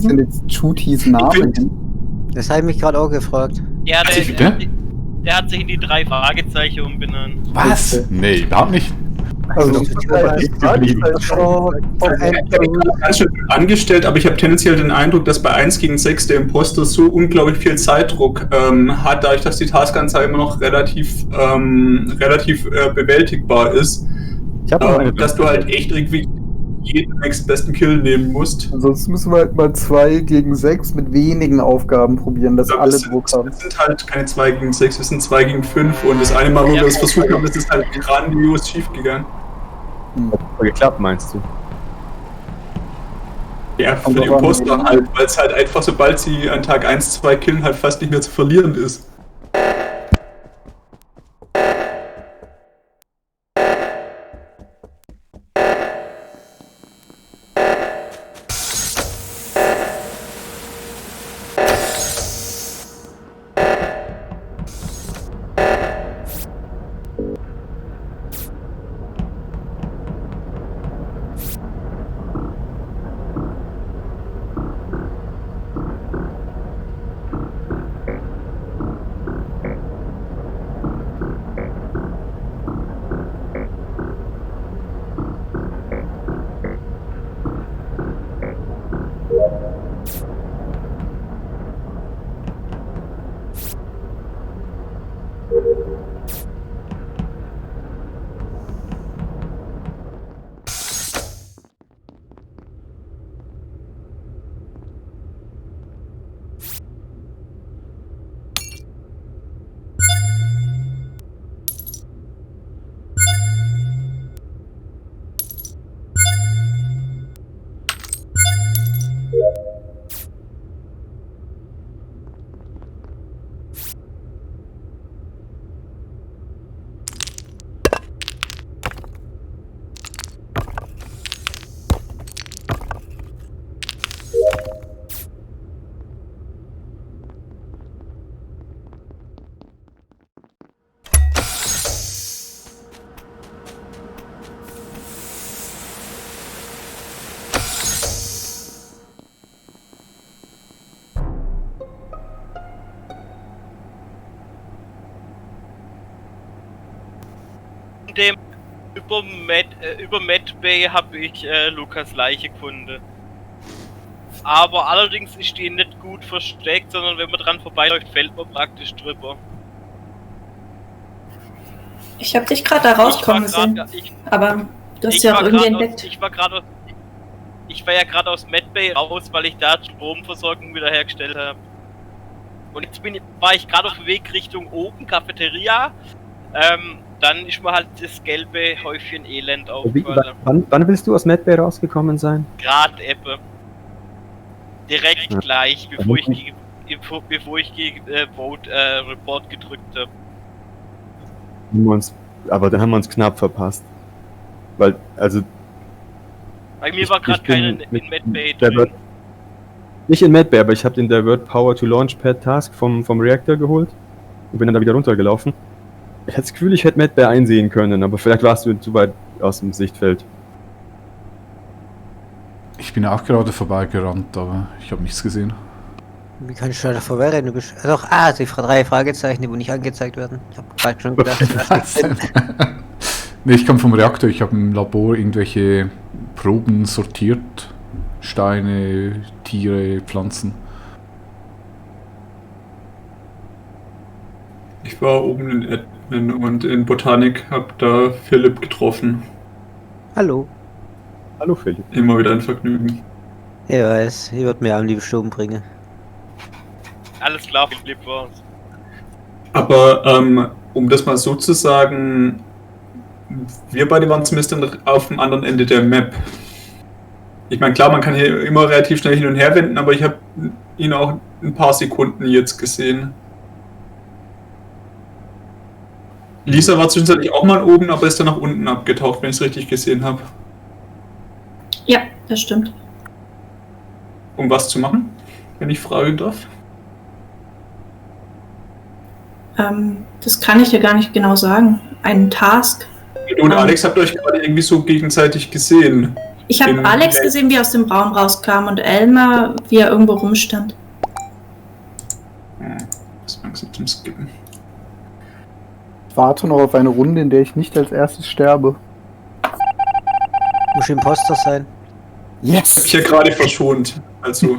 sind jetzt Chutis Namen? Das habe ich mich gerade auch gefragt. Ja, der hat sich in die 3 Fragezeichen umbenannt. Was? Nee, überhaupt nicht. Also, Ich geblieben. Ganz schön angestellt, aber ich habe tendenziell den Eindruck, dass bei 1 gegen 6 der Imposter so unglaublich viel Zeitdruck hat, dadurch, dass die Taskanzahl immer noch relativ bewältigbar ist. Ich habe dass du halt echt irgendwie jeden nächstbesten Kill nehmen musst. Ansonsten müssen wir halt mal 2 gegen 6 mit wenigen Aufgaben probieren, dass alle Druck haben. Es sind halt keine 2 gegen 6, es sind 2 gegen 5 und das eine Mal, wo wir das versucht haben, ist es halt grandios schief gegangen. Hat geklappt, meinst du? Ja, für die Imposter halt, weil es halt einfach, sobald sie an Tag 1, 2 killen, halt fast nicht mehr zu verlieren ist. Über Medbay habe ich Lukas Leiche gefunden. Aber allerdings ist die nicht gut versteckt, sondern wenn man dran vorbeiläuft, fällt man praktisch drüber. Ich habe dich gerade da rauskommen sehen, aber du hast ja auch irgendwie entdeckt. Ich war ja gerade aus Medbay raus, weil ich da Stromversorgung wiederhergestellt habe. Und jetzt war ich gerade auf dem Weg Richtung oben, Cafeteria. Dann ist mir halt das gelbe Häufchen Elend aufgefallen. Wann willst du aus Medbay rausgekommen sein? Gerade Ebbe. Direkt gleich, bevor ich gegen Vote Report gedrückt habe. Aber dann haben wir uns knapp verpasst. Weil, also... Bei mir war gerade keiner in Medbay drin. Nicht in Medbay, aber ich habe den Divert Power to Launchpad Task vom Reactor geholt und bin dann da wieder runtergelaufen. Ich hatte das Gefühl, ich hätte Medbay einsehen können, aber vielleicht warst du zu weit aus dem Sichtfeld. Ich bin auch gerade vorbeigerannt, aber ich habe nichts gesehen. Wie kann ich da vorbeirennen? Du bist. Doch, die 3 Fragezeichen, die wo nicht angezeigt werden. Ich habe gerade schon gedacht, das ist Nee, ich komme vom Reaktor, ich habe im Labor irgendwelche Proben sortiert. Steine, Tiere, Pflanzen. Ich war oben in Admin und in Botanik, hab da Philipp getroffen. Hallo. Hallo Philipp. Immer wieder ein Vergnügen. Ich weiß, ich würde mir am liebsten umbringen. Alles klar, Philipp war's. Aber um das mal so zu sagen, wir beide waren zumindest auf dem anderen Ende der Map. Ich meine, klar, man kann hier immer relativ schnell hin und her wenden, aber ich habe ihn auch ein paar Sekunden jetzt gesehen. Lisa war zwischenzeitlich auch mal oben, aber ist dann nach unten abgetaucht, wenn ich es richtig gesehen habe. Ja, das stimmt. Um was zu machen, wenn ich fragen darf? Das kann ich dir gar nicht genau sagen. Einen Task. Du und Alex habt euch gerade irgendwie so gegenseitig gesehen. Ich habe Alex gesehen, wie er aus dem Raum rauskam und Elmar, wie er irgendwo rumstand. Das langsam zum Skippen. Ich warte noch auf eine Runde, in der ich nicht als erstes sterbe. Muss Imposter sein. Ich hab Yes! mich ja gerade verschont. Also.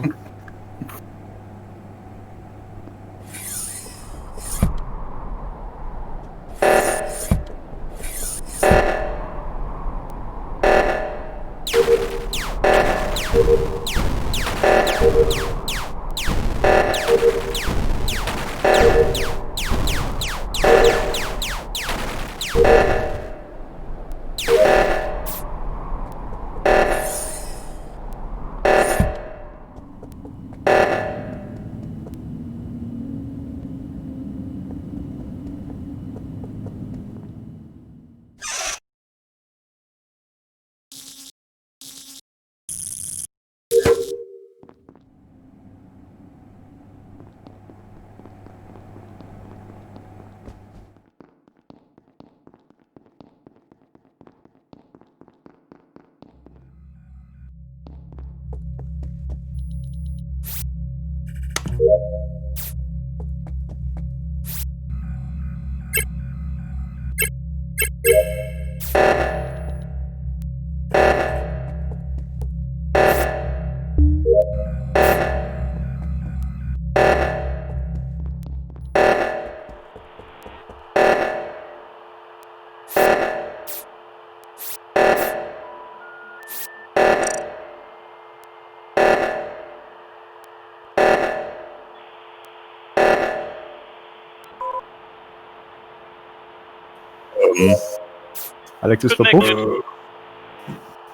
Alex ist Connected. verpufft.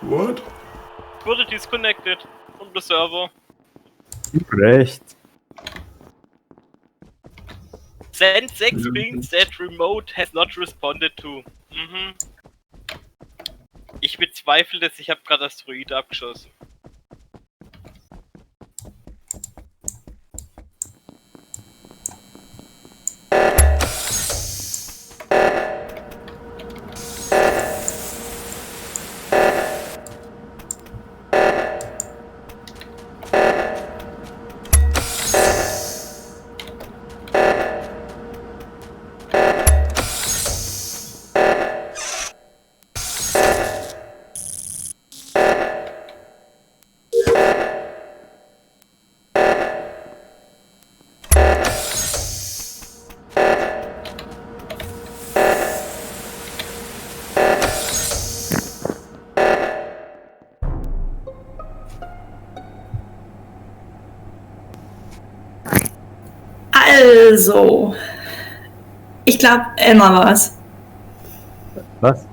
What? Wurde disconnected vom Server. Recht. Send 6 pings that remote has not responded to. Mhm. Ich bezweifle das, ich habe gerade Asteroid abgeschossen. Also, ich glaube, Elmar war es. Was?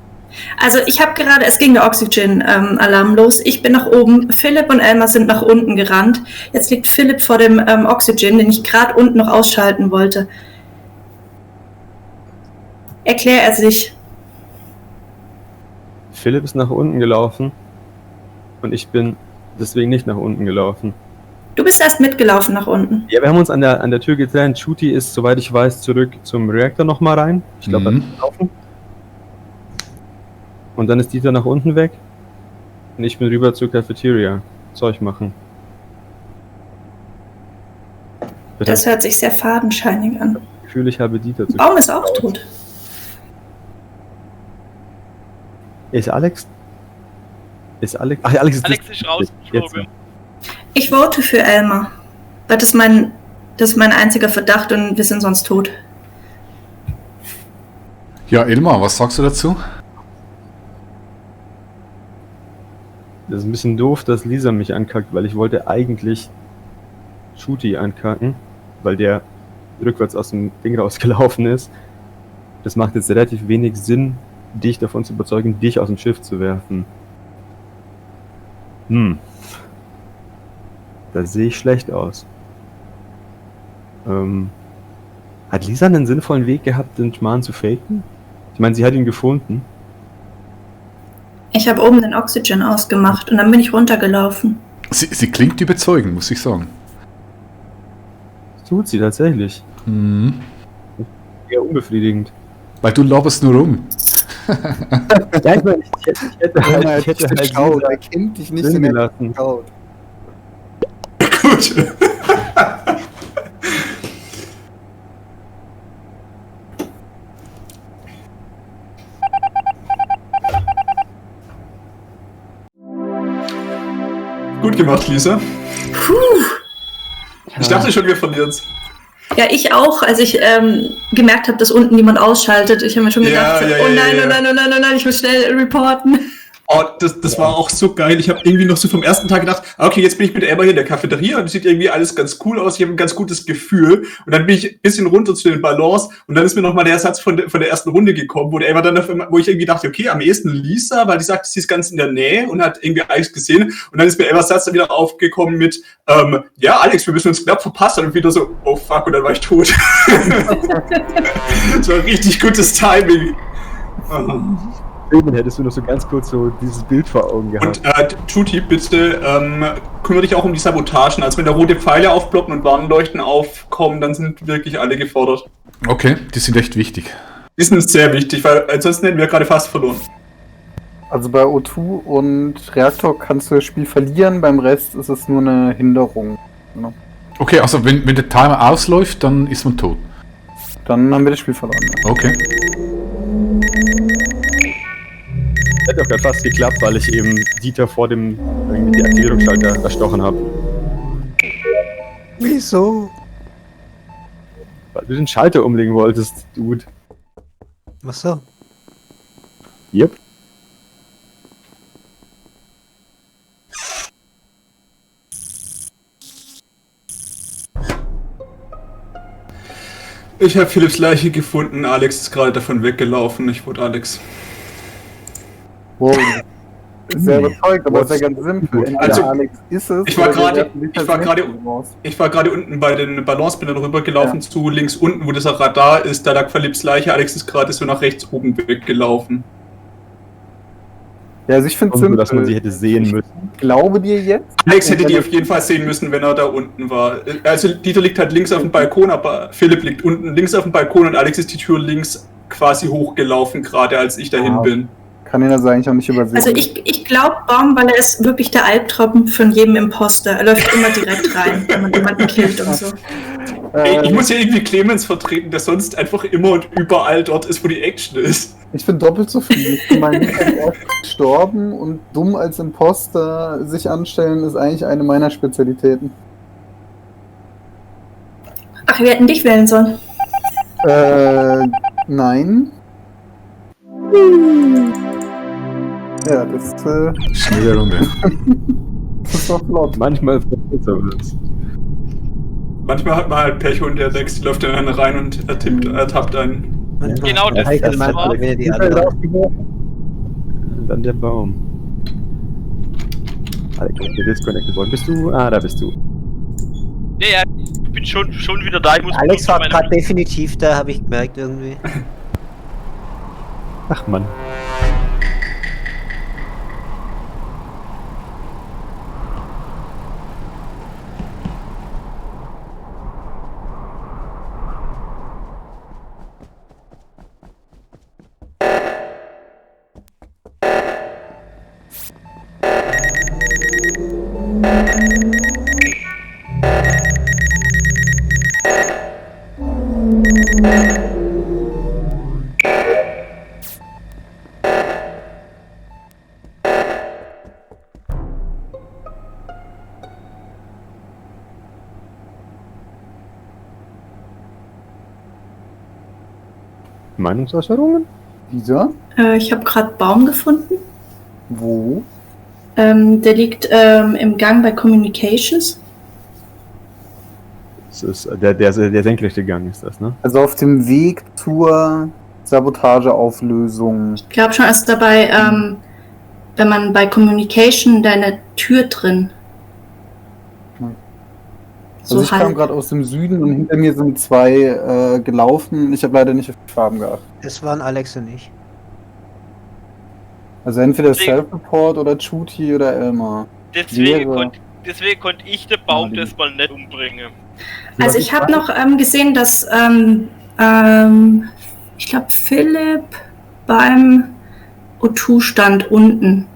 Also ich habe gerade, es ging der Oxygen-Alarm los. Ich bin nach oben, Philipp und Elmar sind nach unten gerannt. Jetzt liegt Philipp vor dem Oxygen, den ich gerade unten noch ausschalten wollte. Erklär er sich. Philipp ist nach unten gelaufen und ich bin deswegen nicht nach unten gelaufen. Du bist erst mitgelaufen nach unten. Ja, wir haben uns an der Tür getrennt. Shooty ist, soweit ich weiß, zurück zum Reaktor nochmal rein. Ich glaube, Mhm. er ist gelaufen. Und dann ist Dieter nach unten weg. Und ich bin rüber zur Cafeteria. Zeug machen. Ich Das hört sich sehr fadenscheinig an. das Gefühl, ich habe Dieter zu. Baum ist auch tot. Ist Alex? Ach, Alex ist Alex ist rausgeflogen. Ich vote für Elmar. Weil das ist mein einziger Verdacht und wir sind sonst tot. Ja, Elmar, was sagst du dazu? Das ist ein bisschen doof, dass Lisa mich ankackt, weil ich wollte eigentlich Shooty ankacken, weil der rückwärts aus dem Ding rausgelaufen ist. Das macht jetzt relativ wenig Sinn, dich davon zu überzeugen, dich aus dem Schiff zu werfen. Da sehe ich schlecht aus. Hat Lisa einen sinnvollen Weg gehabt, den Schmarrn zu faken? Ich meine, sie hat ihn gefunden. Ich habe oben den Oxygen ausgemacht und dann bin ich runtergelaufen. Sie klingt überzeugend, muss ich sagen. Das tut sie tatsächlich. Mhm. Eher unbefriedigend. Weil du laberst nur rum. Ja, ich meine, ich hätte halt geschaut, Lisa er kennt dich nicht drin in der gelassen. geschaut. Gut. Gut gemacht, Lisa. Puh. Ich dachte schon, wir verlieren's. Ja, ich auch, als ich gemerkt habe, dass unten niemand ausschaltet. Ich habe mir schon gedacht, oh nein, ich muss schnell reporten. Oh, das war auch so geil. Ich habe irgendwie noch so vom ersten Tag gedacht, okay, jetzt bin ich mit Emma hier in der Cafeteria und es sieht irgendwie alles ganz cool aus. Ich habe ein ganz gutes Gefühl. Und dann bin ich ein bisschen runter zu den Ballons und dann ist mir nochmal der Ersatz von der ersten Runde gekommen, wo der Emma dann wo ich irgendwie dachte, okay, am ehesten Lisa, weil die sagt, sie ist ganz in der Nähe und hat irgendwie alles gesehen. Und dann ist mir Emmas Satz dann wieder aufgekommen mit, ja, Alex, wir müssen uns knapp verpasst. Und wieder so, oh fuck, und dann war ich tot. Das war richtig gutes Timing. Hättest du noch so ganz kurz so dieses Bild vor Augen gehabt. Und Tuti, bitte kümmere dich auch um die Sabotagen. Also wenn da rote Pfeile aufploppen und Warnleuchten aufkommen, dann sind wirklich alle gefordert. Okay, die sind echt wichtig. Die sind sehr wichtig, weil ansonsten hätten wir gerade fast verloren. Also bei O2 und Reaktor kannst du das Spiel verlieren, beim Rest ist es nur eine Hinderung. Ne? Okay, also wenn der Timer ausläuft, dann ist man tot. Dann haben wir das Spiel verloren. Ja. Okay. Hätte auch gerade fast geklappt, weil ich eben Dieter vor dem Deaktivierungsschalter erstochen habe. Wieso? Weil du den Schalter umlegen wolltest, Dude. Was so? Yep. Ich habe Philipps Leiche gefunden, Alex ist gerade davon weggelaufen. Ich wurde Alex. Wow. Sehr überzeugt, aber es ist ja ganz simpel. Entweder Also, Alex ist es. ich war oder gerade- der werfen dich ich war als gerade- Menschen raus. Ich war gerade unten bei den Ballons, bin dann rübergelaufen zu links unten, wo dieser Radar ist. Da lag Philipps Leiche. Alex ist gerade so nach rechts oben weggelaufen. Ja, also ich finde es So, simpel. dass man sie hätte sehen müssen. Ich glaube dir jetzt. Alex hätte die auf jeden Fall sehen müssen, wenn er da unten war. Also Dieter liegt halt links auf dem Balkon, aber Philipp liegt unten links auf dem Balkon und Alex ist die Tür links quasi hochgelaufen, gerade als ich dahin bin. Kann ihn das eigentlich auch nicht übersehen. Also ich glaube Baum, weil er ist wirklich der Albtraum von jedem Imposter. Er läuft immer direkt rein, wenn man jemanden killt und so. Ich muss ja irgendwie Clemens vertreten, der sonst einfach immer und überall dort ist, wo die Action ist. Ich bin doppelt so viel. Ich bin mal nicht als erstes gestorben und dumm als Imposter sich anstellen ist eigentlich eine meiner Spezialitäten. Ach, wir hätten dich wählen sollen. Nein. Ja, das Schnelle Runde. ist doch flott. Manchmal verkürzer wird's. Manchmal hat man halt Pech und der Dex läuft dann rein und ertappt einen. Genau, das war. Wenn die andere. Dann der Baum. Alex, ich bin disconnected worden. Bist du? Ah, da bist du. Ja, ich bin schon wieder da. Ich muss Alex war meine- gerade definitiv da, habe ich gemerkt irgendwie. Ach Mann. Meinungsäußerungen? Dieser? Ich habe gerade Baum gefunden. Wo? Der liegt im Gang bei Communications. Das ist der senkrechte Gang ist das, ne? Also auf dem Weg zur Sabotageauflösung. Ich glaube schon, ist dabei, wenn man bei Communication deine Tür drin. Also ich kam gerade aus dem Süden und hinter mir sind zwei gelaufen. Ich habe leider nicht auf die Farben geachtet. Das waren Alex und ich. Also entweder Deswegen- Self-Report oder Chuti oder Elmar. Deswegen Wäre- konnte ich den Baum das mal nicht umbringen. Also ich habe noch gesehen, dass ich glaube Philipp beim O2 stand unten.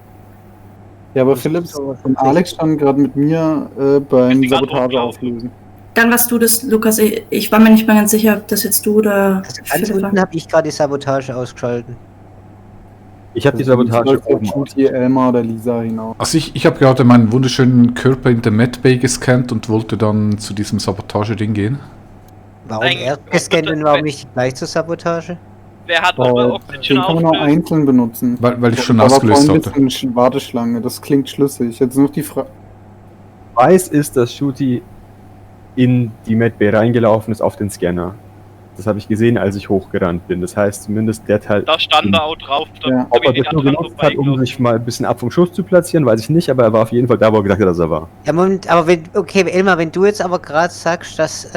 Ja, aber Philipp und Alex standen gerade mit mir beim Sabotage auflösen. Dann warst du das, Lukas. Ich war mir nicht mal ganz sicher, ob das jetzt du oder Also ganz Philipp war. unten habe ich gerade die Sabotage ausgeschalten. Ich habe die Sabotage oben. Shooty, Elmar oder Lisa hinaus. Also ich habe gerade meinen wunderschönen Körper in der Medbay gescannt und wollte dann zu diesem Sabotage-Ding gehen. Warum Eigentlich- erst gescannt und warum nicht gleich zur Sabotage? Wer hat eure Oxygen Den kann man auch aufgelöst? einzeln benutzen. Weil ich schon Da war ausgelöst vorhin hatte. ein bisschen Warteschlange, das klingt schlüssig. Jetzt noch die Frage. Weiß ist, dass Shooty in die Medbay reingelaufen ist auf den Scanner. Das habe ich gesehen, als ich hochgerannt bin. Das heißt, zumindest der Teil. Da stand er auch drauf. Da Ja. hab Ob ich er den das nur dran genutzt hat, um vorbeigelaufen. sich mal ein bisschen ab vom Schuss zu platzieren, weiß ich nicht, aber er war auf jeden Fall da, wo er gedacht hat, dass er war. Ja, Moment, aber wenn, okay, Elmar, wenn du jetzt aber gerade sagst, dass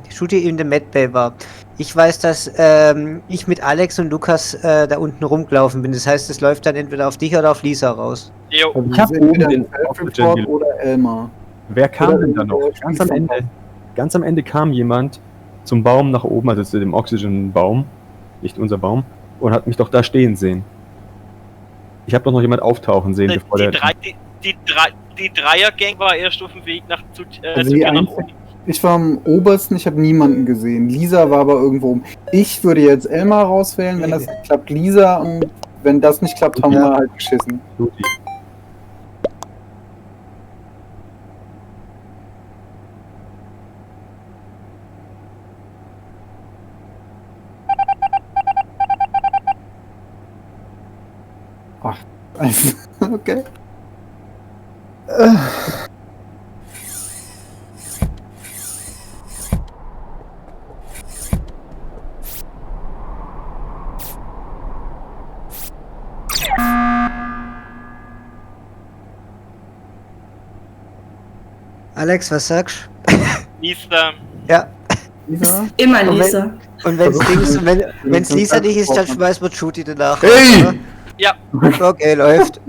Shooty in der Medbay war. Ich weiß, dass ich mit Alex und Lukas da unten rumgelaufen bin. Das heißt, es läuft dann entweder auf dich oder auf Lisa raus. Jo, Also Ich hab entweder oben den Self-Report Oxygen oder Elmar. Wer kam Oder denn da noch? Ganz am Ende kam jemand zum Baum nach oben, also zu dem Oxygen-Baum, nicht unser Baum, und hat mich doch da stehen sehen. Ich habe doch noch jemand auftauchen sehen, bevor der. Die Dreier-Gang war erst auf dem Weg nach zu Also zu die mir nach einzige- oben. Ich war am obersten, ich habe niemanden gesehen. Lisa war aber irgendwo um. Ich würde jetzt Elmar rauswählen, wenn das nicht klappt, Lisa. Und wenn das nicht klappt, haben Ja. wir halt geschissen. Shooty. Okay. Alex, was sagst du? Lisa, Ja. Lisa? Immer Und Lisa. Und wenn's Also, Dings, wenn's wenn- Lisa nicht ist, dann schmeißt man Shooty danach. Hey! oder? Ja. Okay, läuft.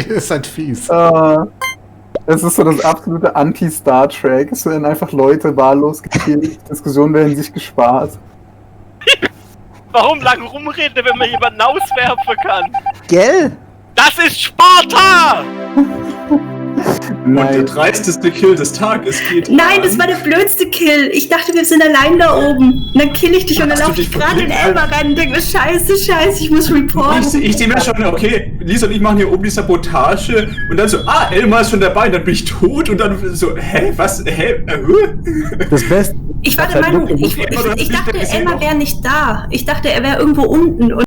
Ihr seid fies. Es ist so das absolute Anti-Star Trek. Es werden einfach Leute wahllos gekillt. Diskussionen werden sich gespart. warum lang rumreden, wenn man jemanden auswerfen kann? Gell? Das ist Sparta! Und der Nein. dreisteste Kill des Tages geht. Nein, das war der blödste Kill. Ich dachte, wir sind allein da oben. Und dann kill ich dich und dann Hast du laufe ich dich gerade in verklickt? Elmar rein und denke mir, scheiße, ich muss reporten. Ich sehe mir schon, okay, Lisa und ich machen hier oben die Sabotage und dann so, Elmar ist schon dabei und dann bin ich tot und dann so, was, Das Beste. Ich war der Meinung, ich dachte, Elmar wäre nicht da. Ich dachte, er wäre irgendwo unten. Und